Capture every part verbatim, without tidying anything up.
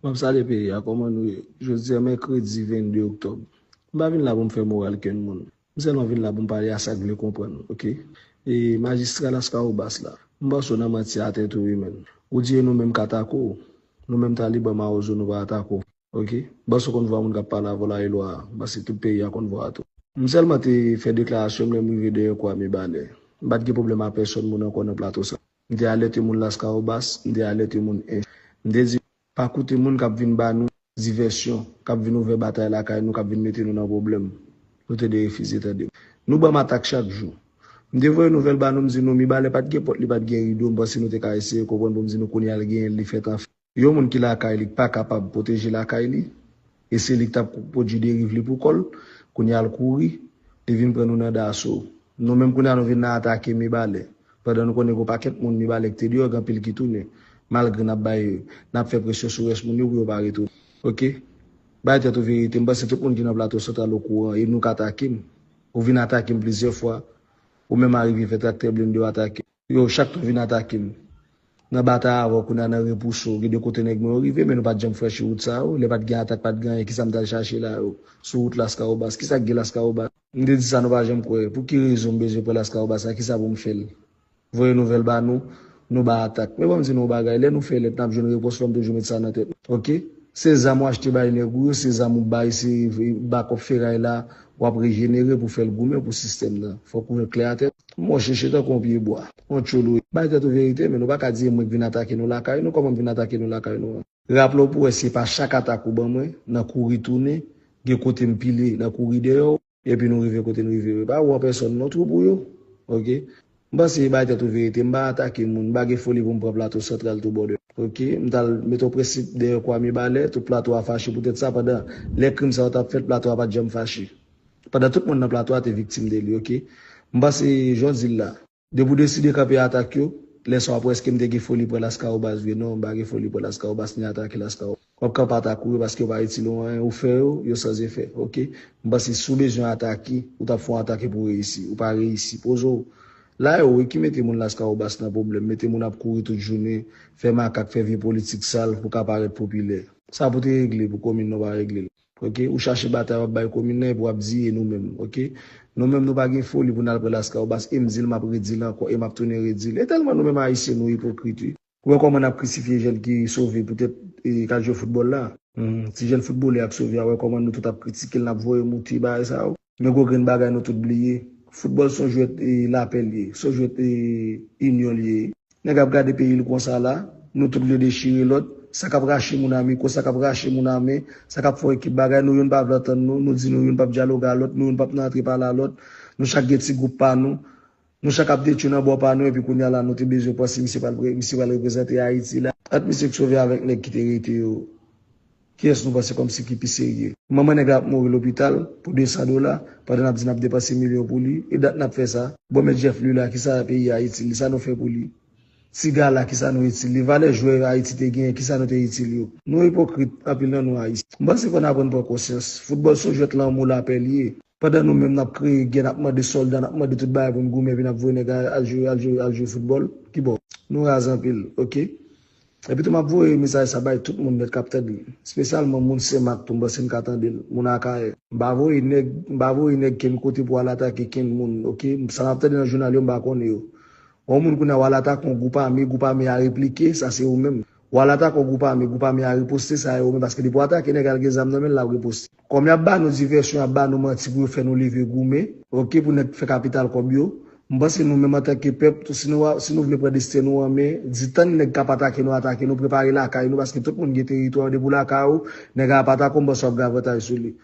M ap salye peyi a, kòman nou ye? Jodi a mèkredi vennde oktòb. M pa vin la pou m fè moral kenn moun. M sèlman vin la pou m pale a sa k vle konprann, oke? E majistra Laskawobas la, m panse w nan manti a tèt ou wi menn. Ou di e nou menm k atake w, nou menm Taliban Mawozo nou pa atake w, oke? M panse w konn vwa moun k ap pale avè w la e lwa a, m panse tout peyi a konn vwa a tou. M sèlman te fè deklarasyon m lè m rive dèyè kwa Mibalè. M pa t gen pwoblèm a pèsonn moun ankò nan plato sa. M te alète moun Laskawobas, m te alète moun Ench. M te di, pa koute moun k ap vin ba nou divèsyon, k ap vin ouvè batay lakay nou, k ap vin mete nou nan pwoblèm. Nou te derefize tande. Nou ban m atak chak jou. M te voye nouvèl ba nou, m di nou Mibalè pa t gen pòt, li pa t gen rido, m panse nou te ka eseye konprann pou m di nou kounye a l genyen l, li fèt anfè. Yon moun ki lakay li, ki pa kapab pwoteje lakay li, e se li ki t ap pwodui deriv li pou kò l, kounye a l kouri, li vin pran nou nan daso. Nou menm kounye a nou vin nan atake Mibalè. Pandan nou konnen gen yon pakèt moun Mibalè ki te deyò, gen anpil ki tounen. Malgre n ap bay, n ap fè presyon sou rès moun yo pou yo pa retounen. Oke? Bay tèt ou verite, m panse tout moun ki nan Plato Santral okouran, e nou k atake m. Ou vin atake m plizyè fwa. Ou menm arive fè traktè blende w atake m. Yo chak tou vin atake m. Nan batay avè w, kounye a nan repouso, gen de kote nèg mwen yo rive, men nou pa t janm franchi wout sa yo. Lè pa t gen atak, pa t gen anyen, kisa m t al chache la yo? Sou wout Laskawobas, kisa k gen Laskawobas? M te di sa nou pa janm kwè. Pou ki rezon m bezwen pran Laskawobas la? Kisa pou m fè l? Voye nouvèl ba nou, nou ba atak. Men ban m di nou yon bagay, lè nou fè lèt, n ap jwenn repons, fò m toujou met sa nan tèt nou. Oke? Se zam w achte bay nèg ou yo, se zam ou bay, se bakòp feray la, w ap rejenere pou fè l goumen pou sistèm nan. Fòk ou klè a tèt. Mò cheche tankou yon pye bwa, yon tcholo. Bay tèt ou verite, men nou pa ka di e mwen k vin atake nou lakay nou, kòman m vin atake nou lakay nou an? Raple w pou wè se pa chak atak ou ban mwen, nan kouri tounen, gen kote m pile, nan kouri dèyè w, epi nou rive kote n rive. Pa ou an pèsòn non, twoup ou yo. Oke? M panse bay tèt ou verite, m pa atake moun, m pa gen foli pou m pran Plato Santral tou bòdè. Oke? M t al mete yon prensip dèyè kwa Mibalè, tout Plato a fache poutèt sa, pandan lè krim sa yo t ap fèt, Plato a pa t janm fache. Pandan tout moun nan Plato a te viktim de li, oke? M panse jan w di l la, depi w deside kanpe atak yo, lè sa w ap wè èske m te gen foli pran Laskawobas vre. Non, m pa gen foli pran Laskawobas ni atake Laskawobas. W ap kanpe atak ou yo paske yo pa itil ou anyen, ou fè yo, yo san efè, oke? M panse si w bezwen atake, ou t ap fè yon atake pou w reyisi. Ou pa reyisi. Poze w. La e ou wi ki mete moun Laskawobas nan pwoblèm, mete moun ap kouri tout jounen, fè makak, fè vye politik sal pou ka parèt popilè. Sa pou te regle pou komin nan w pa regle l. Oke? Ou chache batay w ap bay komin nan epi w ap di e nou menm, oke? Nou menm nou pa gen foli pou n al pran Laskawobas e m di l, m ap redi l ankò e m ap tounen redi l. E tèlman nou menm Ayisyen nou ipokrit wi. Ou wè kòman n ap krisifye jèn ki sove poutèt e, k al jwe foutbòl la? Hmm, ti jèn foutbolè a k sove a, wè kòman nou tout ap kritike l, n ap voye moute bagay sa yo. Men gwo grenn bagay nou tout bliye. Foutbòl se yon jwèt e, lapè l ye, se yon jwèt e, inyon l ye. Nèg ap gade peyi l konsa la, nou tout vle dechire lòt, sa k ap rache moun a mikwo, sa k ap rache moun a men, sa k ap fè yon ekip bagay, nou youn pa vle antann nou, nou di nou youn p ap dyaloge a lòt, nou youn p ap nan antre pale a lòt, nou chak gen ti gwoup pa nou, nou chak ap detwi nan bò pa nou, epi kounye a la nou te bezwen panse misye pral pre-, misye pral reprezante Ayiti la. Ant misye k sove avèk nèg ki te rete yo, kiyès nou panse kòmsi ki pi serye? Manman nèg la ap mouri lopital pou de san dola, pandan n ap di n ap depanse milyon pou li, e dat n ap fè sa? Bon, men Jeff Lula, kisa peyi a itil li? Sa nou fè pou li? Ti gala, kisa nou itil li? Valè jwè Ayiti te genyen, kisa nou te itil yo? Nou ipokrit, anpil nan nou Ayisyen. M panse fò n aprann pran konsyans. Foutbòl se yon jwèt lanmou lapè l ye. Pandan nou menm n ap kreye gè, n ap mande sòlda, n ap mande tout bagay pou n goumen, epi n ap voye nèg al jwe, al jwe, al jwe foutbòl. Kibò? Nou raz anpil, oke? Epi tou m ap voye mesaj sa bay tout moun nèt k ap tande l. Espesyalman moun Senmak tou, m panse n ka tande l. Moun Akayè. M pa voye nèg, m pa voye nèg kenn kote pou al atake kenn moun, oke? Sa n ap tande nan jounal yo, m pa konnen yo. Yon moun kounye a w al atake yon gwoup ame, gwoup ame a replike, sa se ou menm. W al atake yon gwoup ame, gwoup ame a riposte, sa e ou menm. Paske depi w atake nèg a l gen zam nan men l, l ap riposte. Kòm y ap ba nou divèsyon, y ap ba nou manti pou yo fè nou leve goumen, oke, pou nèg fè kapital kòb yo. M panse nou menm antanke pèp, tou, si nou, si nou vle pran desten nou an men, di tann nèg k ap atake nou, atake nou, prepare lakay nou, paske tout moun gen teritwa yo, depi w lakay ou, nèg a ap atake w, m panse w ap gen avantaj sou li.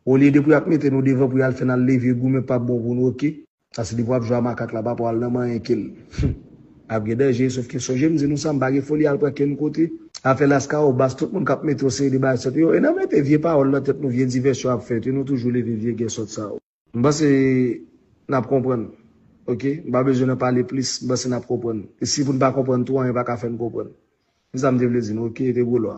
Olye depi y ap mete nou devan pou y al fè n al leve goumen, p ap bon pou nou, oke? Paske depi w ap jwe a makak la, papa w al nan manyen ke l ap gen danje, sòf ke sonje m di nou sa, m pa gen foli al pran kenn kote. Afè Laskawobas, tout moun k ap mete yon seri de bagay sòt yo, e n a mete vye pawòl nan tèt nou, vye divèsyon ap fèt, e nou toujou leve vye gè sòt sa yo. M panse n ap konprann. Oke? M pa bezwen nan pale plis, m panse n ap konprann. E si pou n pa konprann tou, anyen pa ka fè n konprann. Se sa m te vle di nou, oke? Te gwo lwa.